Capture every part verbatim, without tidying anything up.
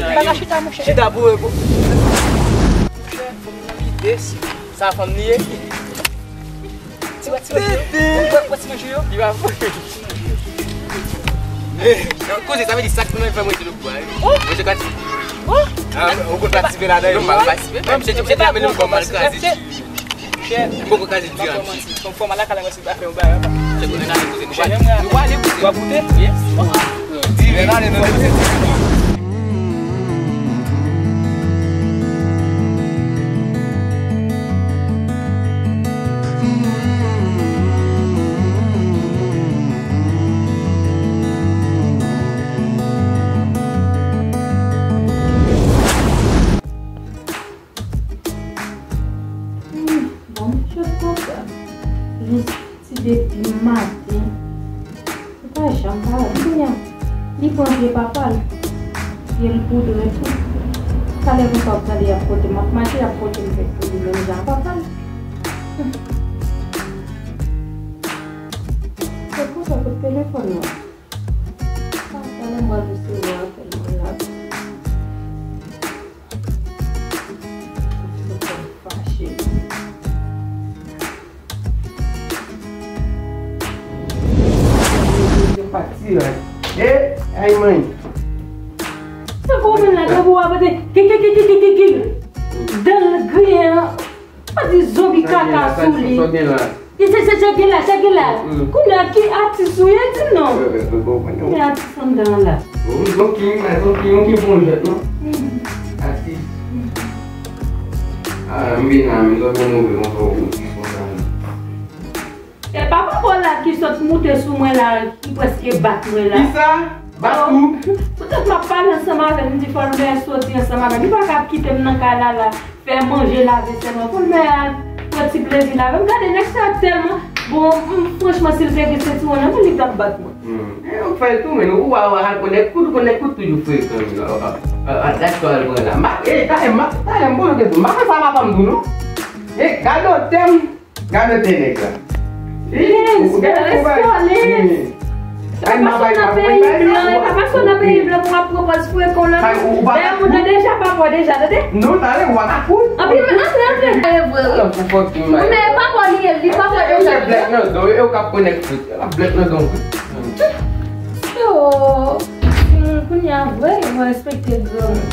chita. Pa ka chita, monchè. Chita pou repo. Monchè, fò m nan kite si. Sa fanm li ye? Ti wè ti manje yo. Ou wè ti manje yo? Li pa vre. Koze sa vle di sa k fè mwen fè mwen di nou bwa. Mwen se ka di. Ah, ou konn patisipe ladan yo? Non, m pa patisipe. Mwen se ti mwen se te amene m kòm mal kraze. Poko kaze di an. Fò mal la kale mwen si pa fè yon bagay. Se pou nan koze nou pale. Nou pale pou. W ap goute? Yes. Di men ale nan koze. Hmm, bon, jis konsa. Jis ti depi maten. Li pa janm pale. Kounye a, li pran pye papa l. Pye l poudre tou. Talè konsa w ap tande y ap pote m, m ap mache, y ap pote m fèk pou li menm jan a papa l. Hmm. Se konsa pou telefòn nan. Sa, talè m pral resevwa apèl mwen la. Fache. E, ay, man. Sa fè w vin la, tankou w ap pote ki, ki, ki, ki, ki, ki, ki. Dan l griyen an. Pa di zonbi kaka sou li. Sa gen la. Ki se, se, se gen la, se gen la. Kounye a ki atis ou ye, di m non. Kounye a atis anndan an la. Zonbi, zonbi, yon ki bon jèt, non? Atis. A, m vin la, men zòt move konsa, ou konsa. E pa papa w la ki sot moute sou mwen la, ki prèske bat mwen la. Kisa? Bat ou? Poutèt m ap pale ansanm avè l, m di fò l mèt soti ansanm avè m. Li pa ka kite m nan kay la la, fè manje, lave sèlman. Fò l mèt al pran ti plezi l avè m. Gade, nèg sa tèlman bon, m, franchman, si l te gen sentiwon nan men l, li t ap bat mwen. Hmm. E, ou fè l tou, men ou pa wè al pran nèg kout, ou konn nèg kout toujou frekan, wi. A, a, a, dat sa al pran la. M pa, e, talè, m pa, talè, m pran yon kesyon. M pa konn sa papa m di w, non. E, gade yon tèm. Gade te nèg la. Lens, respè, Lens. Pa paske w nan peyi blan, e pa paske w nan peyi blan pou w ap pran pòz frekan w nan. Dayè, moun nan deja pa pa w deja, tande? Non, talè, ou pa ka kout. Anpi, antre, antre. Talè, vre, wi. Ou men pa pa w li ye, li pa pa w deja. Yo ka konnen kout. Yo ka konnen kout. Yo, kounye a vre, yo respekte granmoun.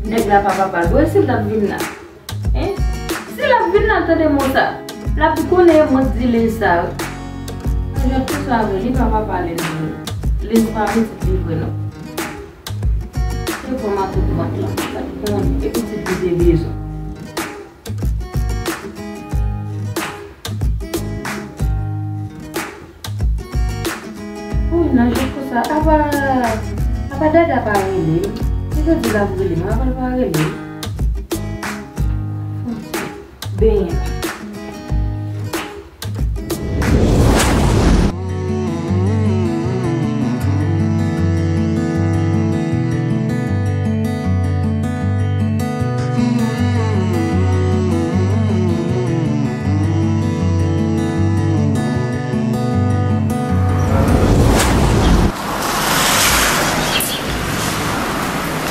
Nèg la pa papa l, vre, si l t ap vin la. Hein? Si l ap vin la tande mo sa, l ap konnen mwen t di Lens sa. Mwen jwenn tout sa vre, li pa papa Lens vre. Lens pa pitit li vre non. Se kòman tout vant lan. Sa ki konnen, e pitit li te bezwen. Wi, nan jou konsa, apa, apa Dada pa rele m? Li te di l ap rele m, apa l pa rele m? Benyen.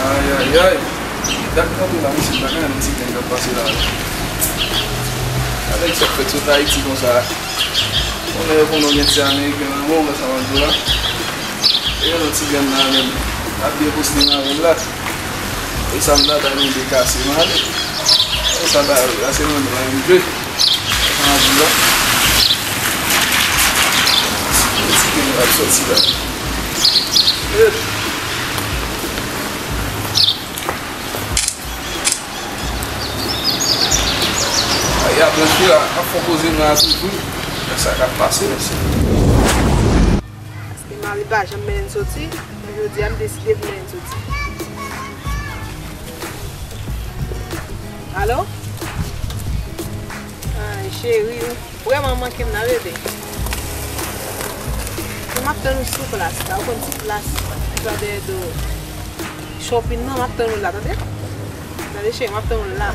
Ayayay. Dat kanpe la, mesye, pa gen yon ti grenn k ap pase la. Avèk sa k fèt sot Ayiti konsa. Konnen yo konnen w gen ti Ameriken nan men w, wè sa m ap di w la. E yon ti grenn nan menm. Ap byen poste nan men l la. E sa m ta ta nou dekase, m ale. E sa ta yo, la se mwen menm la, m jwe. Sa m ap di w la. Yon ti grenn ap soti la. E. Ay, ap blanchi la, ap fè koze nan la toujou. Sa k ap pase, mesye. Paske mari pa janm mennen n soti, men jodi a m deside pou mennen n soti. Alo? Ay, cheri, ou vrèman manke m nan, bebe. Men m ap tann ou sou plas la, ou konn ti plas ki pa dèyè do. Shopping nan, m ap tann ou la, tande? Tande cheri, m ap tann ou la.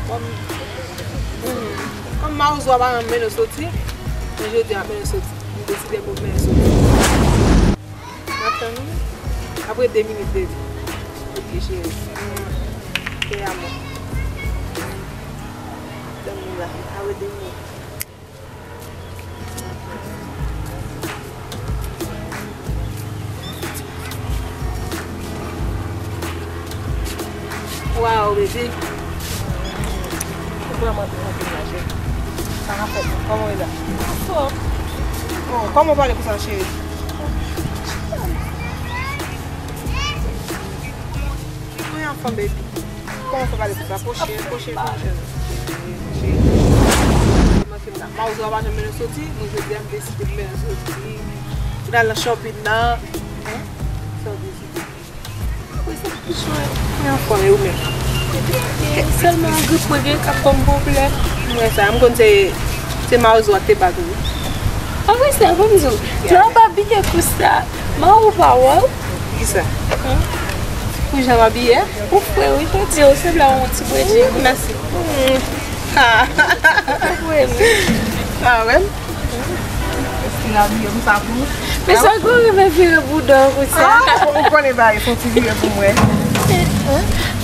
Kòm, mhm. Kòm Mawozo a pa janm mennen w soti, men jodi a m ap mennen w soti. M deside pou m mennen w soti. M ap tann ou. Apre de minit, baby. Ok, cheri. Te amo. Tann ou la. Apre de minit. Waw, bebe. Ou vrèman te anpil la, cheri. Sa k ap fèt? Kòman w ye la? Anfòm. Oh, kòman w pale konsa, cheri? Mwen anfòm, baby. Kòman w fè pale konsa? Pwoche, pwoche, pwoche. Manke m la. Mawozo a pa janm mennen w soti, mwen jodi a m deside m mennen w soti. Pou n al nan shopping nan. Hein? Sa w deside? Wi, sa ki chwa. Mwen anfòm, e ou menm? Sèlman grip mwen gen k ap ban m pwoblèm. Mwen sa, m konn se, se Mawozo a k te bat ou wi. Apre sa, ban m di w, jan w ap abiye konsa, Mawo pa wè w? Kisa? Hein? Pou jan m abiye a? Ou fre wi, jodi a ou sanble a yon ti bredjin. Mèsi. Hmm. Ah. Ou fre wi. Ah, wè m? Èske l abiye konsa pou ou? Men sa gwo renmen vire bouda w konsa. Ah, ou konnen bagay, fè yon ti vire pou mwen.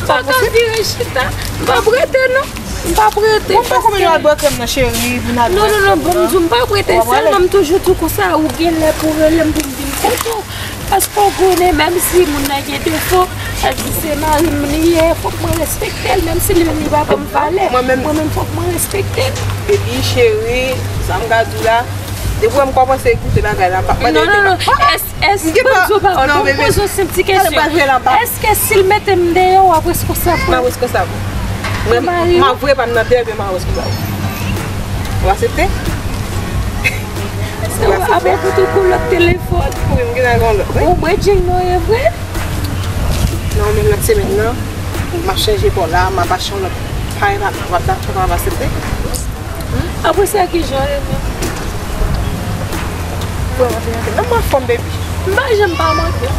Pa ka vire chita. M p ap rete non. M p ap rete. Bon, pa konbyen nou al bwè krèm nan, cheri, pou n al bwè krèm nan. Non, non, non, bon, m di w, m p ap rete. Sèlman m toujou di w konsa, ou gen lè pou w rele m pou m vin kote w. Paske w konnen, menm si moun nan gen defo, èske se mari m li ye, fòk mwen respekte l, menm si li menm li pa ban m valè. Mwen menm, mwen menm, fòk mwen respekte l. Epi, cheri, sa m ka di w la, depi w wè m kòmanse ekoute bagay la, m p ap mande l. Non, non, non. Èske, èske, ban m di w pawòl, ban m poze w senp ti kesyon. Èske si l mete m deyò, w ap reskonsab mwen? M ap reskonsab ou. Mwen, m ap voye pa m nan deyò, epi m ap reskonsab ou. Ou aksepte? Apre pou tou kou lòt telefòn. Wi, m gen nan yon lòt, wi. Ou bredjeng nou ye vre? Nan yon menm lòt semèn nan, m ap chanje pa w la, m ap achte yon lòt parèy pa m, w ap dakò, w ap aksepte? Apre sa, ki jan w renmen? Vrèman, w te manke m. Non, m anfòm, baby. M pa janm pa manke w.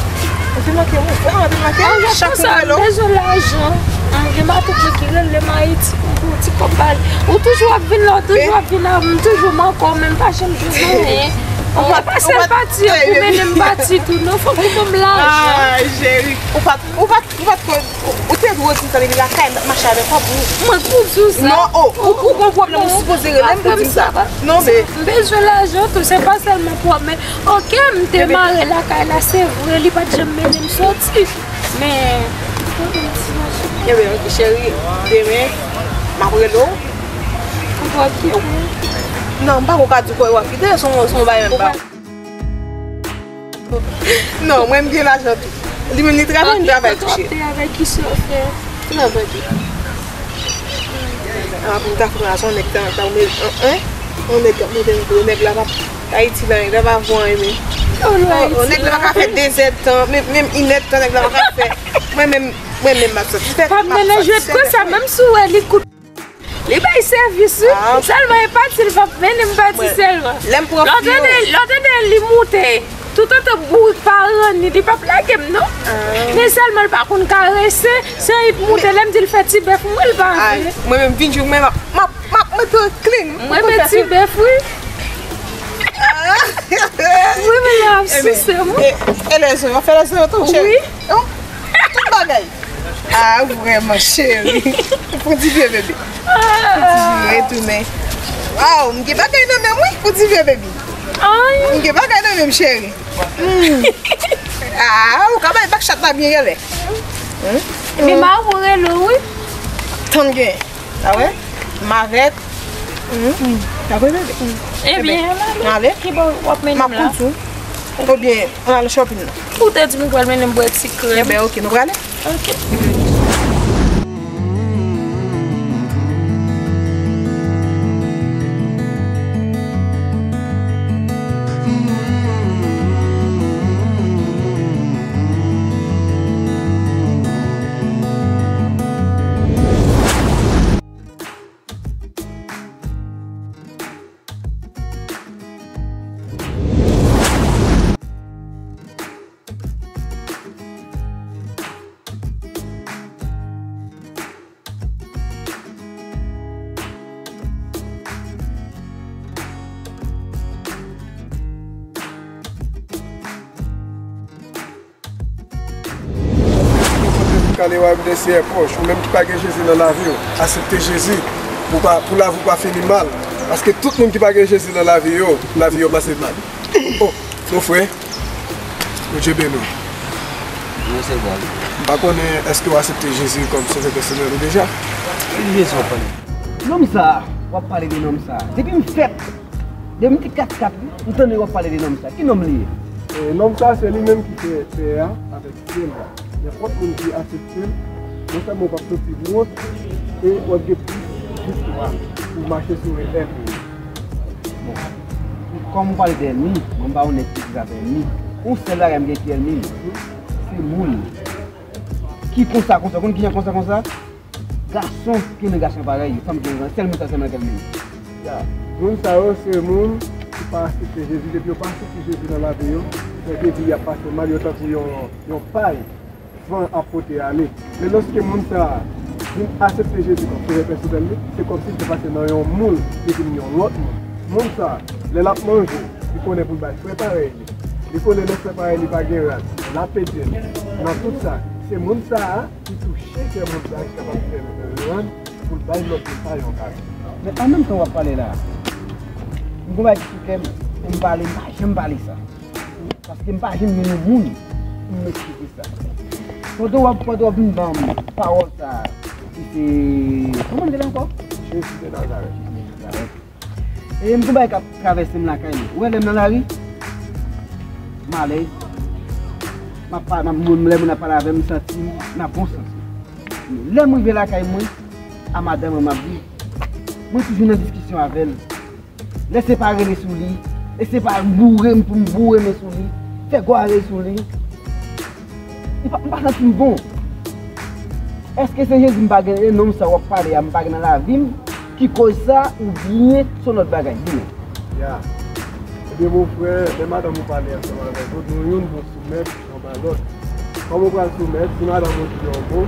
Ou te manke m, wi. Vrèman, w te manke m. Chak mwen rele w. M bezwen lajan. M gen matant mwen ki rele m Ayiti, m pou ti kòb ba li. Ou toujou ap vin la, ou toujou ap vin la, m toujou manke w, men m pa janm jwenn anyen. Ou pa sèl pati an pou mennen m pati tou, non, fòk ou ban m lajan. Ay, cheri, ou pa, ou pa, ou pa t konn, ou te dwe di sa depi lakay, m t ap mache avèk ou pou. Mwen k pou di w sa. Non, oh, ou, ou gon pwoblèm, ou sipoze rele m pou di m sa. Non, men. M bezwen lajan tou, se pa sèlman pou w ap men. Oke, m te mare lakay la, se vre, li pa t janm mennen m soti. Men, fòk m ti mache. Ebyen, oke, cheri, demen, m ap rele w. Ou pral kite m? Non, m pa ko ka di w w ap kite, se yon, se yon bagay menm pa. Non, mwen m gen lajan tou. Li menm li travay, m travay tou, cheri. Avèk ki sè w fè? Travay. Ah, pou m ta fè lajan, nèg ta, ta, yon nèg, yon nèg k ap mete m tou, nèg la p ap, Ayiti la, nèg la pa vo anyen, men. Oh, nèg la pa ka fè de zèdtan, menm, menm inèdtan, nèg la pa ka fè. Mwen menm, mwen menm, m ap satisfè, m ap satisfè. Pa mennen jwèt konsa, menm si w wè li kout. Li bay sèvis, wi. Sèlman e pati l p ap mennen m pati sèlman. Lè m pran fi yo. Lè w tande, lè w tande li moute. Toutotan bourik pa ranni, li p ap lage m, non. Men sèlman l pa konn karese, se it moute, lè m di l fè ti bèf, mwen l pa vle. Mwen menm, vin jou, mwen, m ap, m ap, m ap mete w clean. Mwen met ti bèf, wi. Mwen menm, l ap souse m. E, e lèzon, w ap fè lèzon yo tou, cheri? Wi. Tout bagay. Ah, vrèman, cheri. Pou di byen, bebe. Pou di byen, retounen. Waw, m gen bagay nan men m, wi, pou di byen, bebe. M gen bagay nan men m, cheri. Hmm. Ah, ou ka bay bak chat la byen genlè. Hmm? Epi ma ou rele w, wi. Tann gen. Ah wè? Marèt. Hmm. Dakò, bebe. Ebyen, ale. Ki bò w ap mennen m la? M ap konn tou. Oubyen, ann al shopping nan. Ou te di m ou pral mennen m bwè ti krèm. Enben, oke, nou prale. Oke. Kale wayòm dè syèl pwòch. Ou menm ki pa gen Jezi nan lavi w, aksepte Jezi pou pa, pou lavi w pa fini mal. Paske tout moun ki pa gen Jezi nan lavi yo, lavi yo pase mal. Oh, mon frè, Bondye beni w. Mwen se bon. M pa konnen èske w aksepte Jezi kòm Sovè pèsonèl ou deja? Ki Jezi w ap pale? Nonm sa a, w ap pale de nonm sa a. Depi m fèt, depi m te kat kat, m tande w ap pale de nonm sa a. Ki nonm li ye? E, nonm sa a, se li menm ki fè tè a avèk syèl la. Nenpòt moun ki aksepte l, non sèlman w p ap soti wont, e w ap gen plis viktwa pou w mache sou ènmi w. Bon, kòm ou pale de ènmi, mwen m pa yon nèg ki viv avèk ènmi. Yon sèl bagay m gen ki ènmi m, se moun. Ki konsa, konsa, konn kijan konsa, konsa? Gason ki renmen gason parèy yo, fanm ki renmen, sèl moun sa sèlman k ènmi m. Ya. Moun sa yo se moun ki pa aksepte Jezi. Depi yo pa aksepte Jezi nan lavi yo, se depi y ap pase mal, yo tankou yon, yon pay. Van ap pote ale. Men lòske moun sa a vin aksepte Jezi kòm Sovè pèsonèl li, se kòmsi l te pase nan yon moun, li vin yon lòt moun. Moun sa a, lè l ap manje, li konnen pou l bay frè parèy li. Li konnen lè frè parèy li pa gen rad, l ap ede l. Nan tout sa, se moun sa a ki touche kè moun sa a ki kapab fè l rann pou l bay lòt moun sa yo kado. Men an menm tan w ap pale la, m gon bagay ki sou kè m, pou m pale, m pa janm pale sa. Paske m pa janm gen yon moun pou m eksplike sa. Pandan w ap, pandan w ap vin ban m pawòl sa, ki se, kòman l rele ankò? Jezi de Nazarèt. E m gon bagay k ap travèse m lakay mwen. Ou wè lè m nan lari, m alèz. M ap pa-, m ap, moun, lè moun ap pale avè m, m santi m nan bon sans. Lè m rive lakay mwen, a madanm mwen m ap viv, mwen toujou nan diskisyon avè l. Lè se pa rele sou li, e se pa boure m pou m boure men sou li, fè gware sou li. M pa, m pa santi m bon. Èske se Jezi m pa gen, e nonm sa w ap pale a m pa gen nan lavi m ki koz sa, oubyen se yon lòt bagay? Di mwen. Ya. Ebyen, mon frè, lè madanm ou pale ansanm avèk ou, nou youn nou soumèt anba lòt. Kòman ou pral soumèt si madanm ou di yon mo,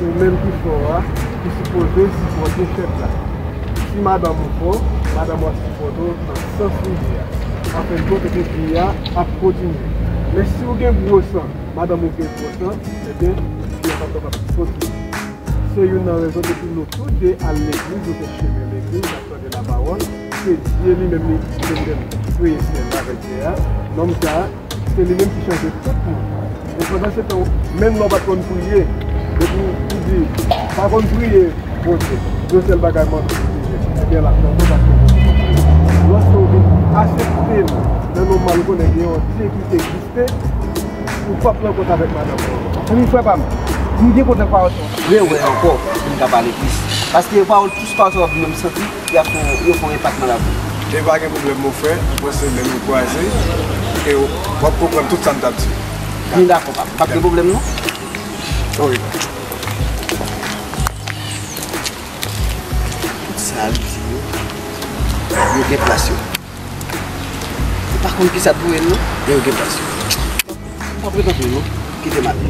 ou menm ki fò a, ou sipoze sipòte chèf la. Si madanm ou fò, madanm ou ap sipòte w nan sans ou ye a. Anfendkont, epi vi a ap kontinye. Men si ou gen gwo san, madanm ou gen gwo san, ebyen, vi a p ap kapab kontinye. Se youn nan rezon depi nou tou de al legliz, nou te chemen legliz, n ap tande lapawòl, se Dye li menm li ki te menm kreye syèl la avèk tè a. Nonm sa a, se li menm ki chanje tout moun. E pandan se tan, menm lè w pa t konn priye, depi ou di, pa konn priye Bondye, yon sèl bagay mande pou priye, ebyen, l ap tande w paske Bondye konn priye. Lòske w vin aksepte l nan nòmal, ou konnen gen yon Dye ki egziste, ou p ap nan kont avèk madanm ou ankò. Anpil frè pa m, m byen kontan pawòl sa w ap di. Rewè ankò pou n ka pale plis. Paske pawòl, tout pawòl sa w ap di, m santi y ap fè, yo fè yon enpak nan lavi m. E pa gen pwoblèm, mon frè. Mwen panse men nou kwaze e w ap konprann tout sa m t ap di. Byen dakò, pa, pa gen pwoblèm, non. Ok. Tout sa l di yo, yo gen plas yo. Ou pa konn kisa pou el non, men yo gen plas yo. Pa pran tan pou nou, kite m ale.